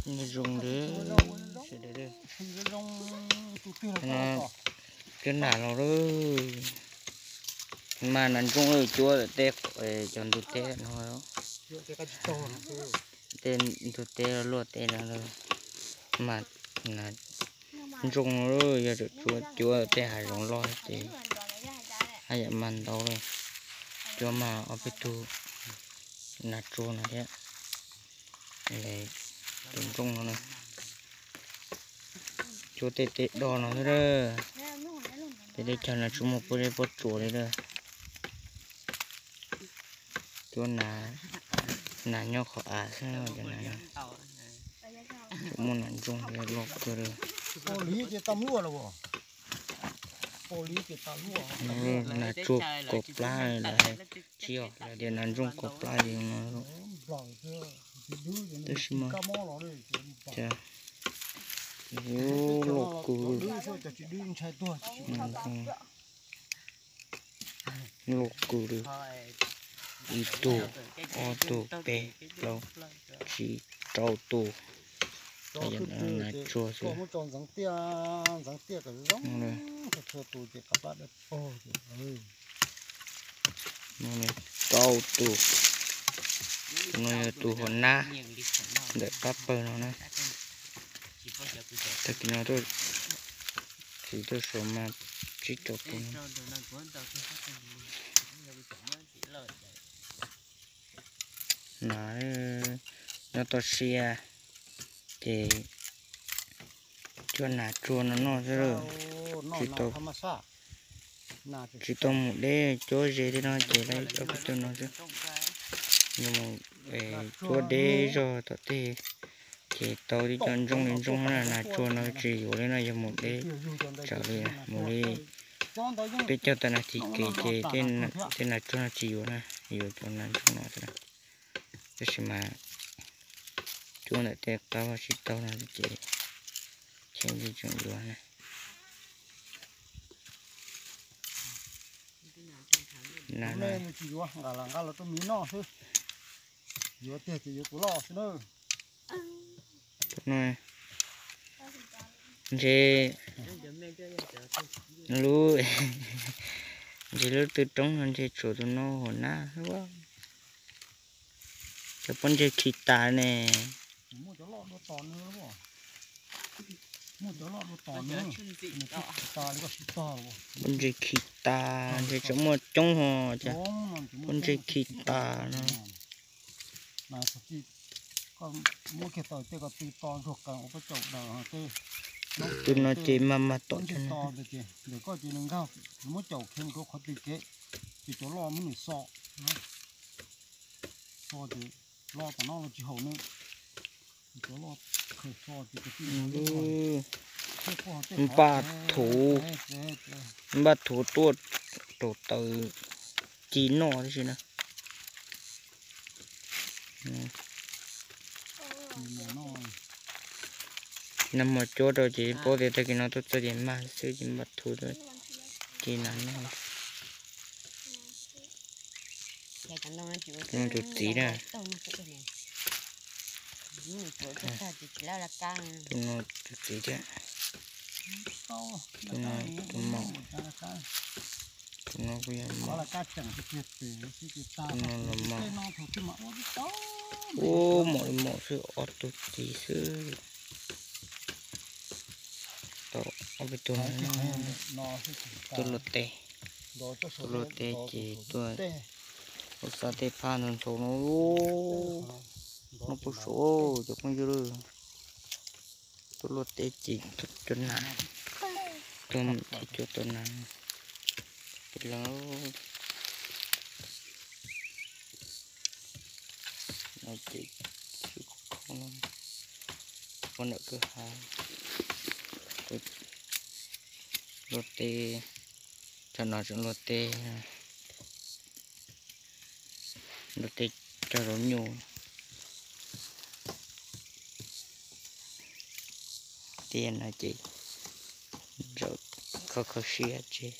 Zoo li sawv daws, cov nas los lawm, mas nas ntsooj cuab tej, cov ntug teb no, tej ntug teb luaj tej no, mas nas ntsooj, yog cuab tej hav zoov loj ces haj yam mas ntau li, cuab mas ob peb tug nas tsuag no thiab. Tus ntsooj no, cuab tej teb do no xwb. Ces teb chaws no tsis muaj pob zeb pob tsuas li lawm. Cuab nas nyob qhov av xwb, tsuas muaj nas ntsooj loj kawg li. Nas tsuag kaus plab lawm, tsis yog lawv tias nas ntsooj kaus plab li no. Tab sis mas loj kawg, loj kawg li. Ib tug, ob tug, peb, plaub, tsib, rau tus. Nas tsuag xwb. Rau tus, tus no yog tus hua nab ntawm qab pawg no na. Tag kis no txiv tuaj sau mas tsib rau tus no. Nas nyob toj siab ces cuab nas tsuag no noj xwb, tsis tau, tsis tau mus deb cuab ze tej no ces lawv tau peb tug no xwb. Yog mus cuab deb zog tom tej ces tau tib co ntsooj li ntsooj na, nas tsuag no tsis yuav li no, yog mus deb tsawv li, mus li peb caug tawm nas this kev ces tej nas tsuag no tsis yuav na, yuav cov nas ntsooj no xwb. Tab sis mas cuab ntawm tej qab vaj tsib taug no ces cheem tseem yuav na. Nas no tsis yuav, nqa los nqa los rau miv noj xwb. Yuav tiag ces yuav tus loj xwb na. Tus no ntshe lub, ntshe lub tw roob no ntshe tshuav tus no hua nab xwb. Cov pob ntseg khi tas ne. Pob ntseg khi tas, ntshe tseem muaj coob ho cas. Pob ntseg khi tas no. Tus no ces mas mas tom. Npaj thuv, npaj thuv tuaj rau taws ci noj tib si na. Nag hmo cuab rau ces paub tias tag kis no tuaj txog ces mag xwb ces npaj thuv tuaj ci nas noj. Tus no tus txiv na. Tus no tus txiv thiab. Tus no tus maum. Tus no kuj yog maum. Tus no los maum. Ub, maum li maum xwb, ob tug txiv xwb. Tau ob peb tug no. Tuaj luaj teb, tuaj luaj teb ces tuaj ua xav tej phaj ntxhov ntxhov no. Noj pub suav cov phooj ywg. Tuaj luaj teb ces tuaj cuab nas, tuaj thiab cuab tus nas. Peb leeg no ces ua ntawm kwj ha, luaj teb, tsam no tseem luaj teb, luaj teb cog zaub nyuj. Tiam no ces zawm kho kho siab tseg.